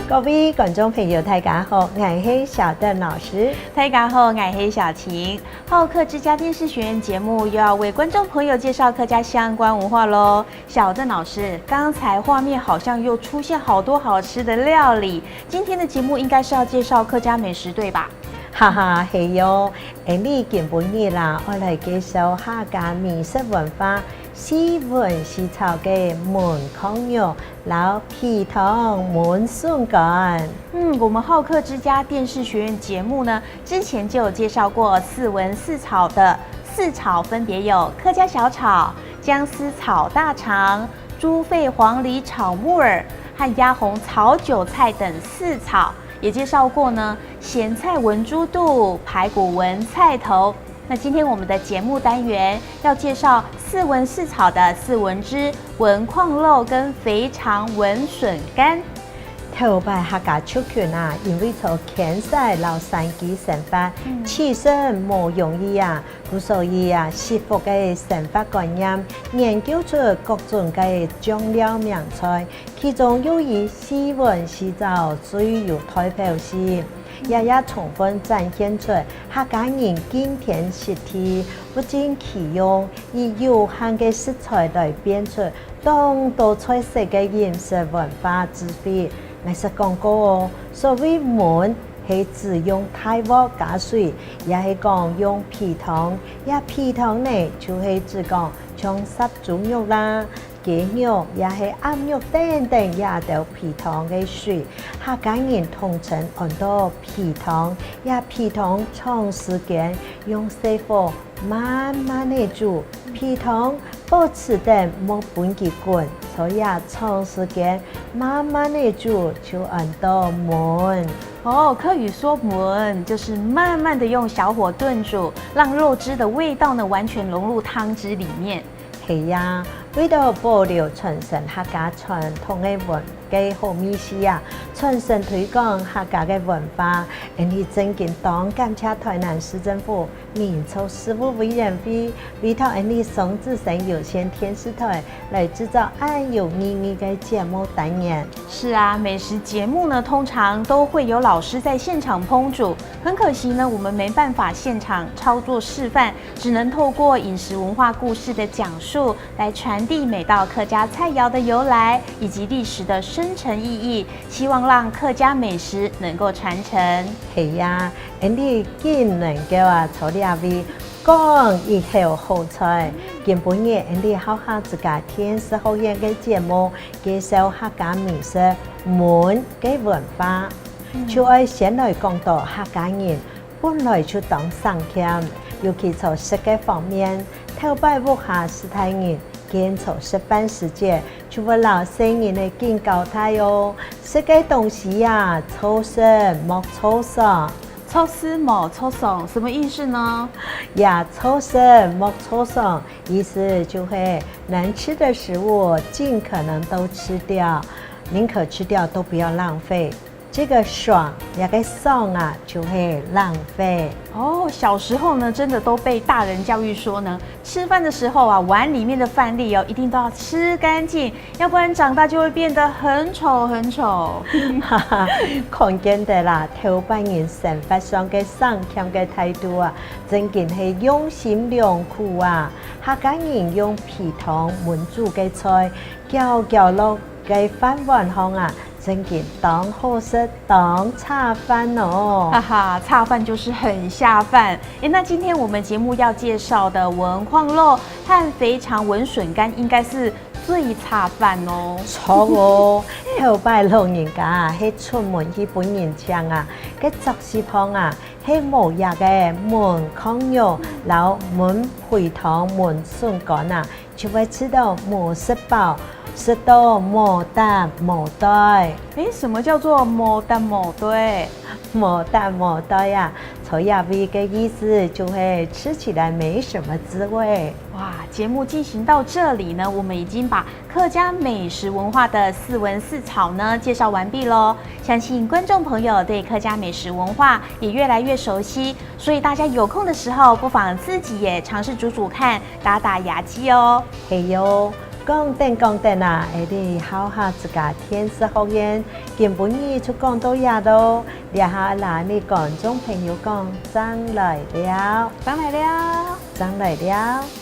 各位觀眾朋友，大家好，𠊎係小鄧老師。大家好，𠊎係小晴。好客之家電視學院節目又要為觀眾朋友介紹客家相關文化嘍。小鄧老師，剛才畫面好像又出現好多好吃的料理，今天的節目應該是要介紹客家美食，對吧？哈哈，係喲。𠊎今晡日啦，愛來介紹客家美食文化，四文四炒个燜炕肉，摎皮湯燜筍乾。嗯，我們好客之家電視學院節目呢，之前就有介紹過四文四炒的四炒，分別有客家小炒、薑絲炒大腸、豬肺黃梨炒木耳和鴨紅炒韭菜等四炒。也介紹過呢，鹹菜炆豬肚、排骨炆菜頭。那今天我們的節目單元要介紹四文四炒的四文之燜炕肉跟肥腸燜筍乾。頭擺客家族群啊，因為做遣徙摎山居生活，棲身無容易啊，故所以啊，惜福个生活觀念，研究出各種个醬料名菜，其中又以四文四炒最有代表性，也充分展現出客家人敬天惜地、物盡其用，以有限个食材來變出當多菜色个飲食文化智慧。𠊎是講過哦，所謂燜係指用大鍋加水，也係講用皮湯。也皮湯呢，就係指講像烚豬肉啦、雞肉，也係鴨肉等等，也都皮湯个水。客家人統稱按做皮湯，也皮湯長時間用細火慢慢的煮，皮湯保持得莫分佢滾，所以啊，長時間慢慢的煮就按做燜。哦，客語說燜就是慢慢的用小火燉煮，讓肉汁的味道呢完全融入湯汁裡面。係呀，為了保留傳承客家傳統的文嘅好美食啊，傳承推廣客家的文化，𠊎哋真經當感謝台南市政府民族事務委員會委託𠊎哋雙子星有線電視台來製作按有意義的節目單元。是啊，美食節目呢，通常都會有老師在現場烹煮，很可惜呢，我們沒辦法現場操作示範，只能透過飲食文化故事的講述來傳遞每道客家菜肴的由來以及歷史的深層意義，希望讓客家美食能夠傳承。係呀，𠊎哋更能夠啊，坐呢位講一口好菜。今晡日𠊎哋好客之家電視學院个節目，介紹客家美食燜个文化，就愛先來講到客家人本來就當省儉，尤其在食个方面，頭擺屋下時代人堅做食飯時節，就會老細人來緊交代哦，食个東西呀，粗食莫粗爽。粗食莫粗爽，什麼意思呢？呀，粗食莫粗爽，意思就是能吃的食物盡可能都吃掉，寧可吃掉都不要浪費。這個爽，也個爽啊，就會浪費。哦，小時候呢，真的都被大人教育說呢，吃飯的時候啊，碗裡面的飯粒哦，一定都要吃乾淨，要不然長大就會變得很醜很醜。哈哈，看見得啦，頭擺人生活上个省儉个態度啊，真經係用心良苦啊。客家人用皮湯燜煮个菜，攪攪落个飯碗上啊，真經當好食當炒飯哦。哈哈，炒飯就是很下飯。哎，那今天我們節目要介紹的燜炕肉和肥腸燜筍乾，應該是最炒飯哦。錯哦，頭擺老人家係出門去分人請啊，个桌席旁啊，係無也个燜炕肉，摎燜皮湯燜筍乾啊，就會吃到無食飽。食到無擔無袋。哎，什麼叫做無擔無袋？無擔無袋呀，臭鴨味的意思就會吃起來沒什麼滋味。哇，節目進行到這裡呢，我們已經把客家美食文化的四文四炒呢介紹完畢嘍。相信觀眾朋友對客家美食文化也越來越熟悉，所以大家有空的時候不妨自己也嘗試煮煮看，打打牙祭哦。係喲。講等講等啊，會佇好客之家電視學院，今晡日就講到遮囉，掠下來你觀眾朋友講，正來尞，正來尞，正來尞。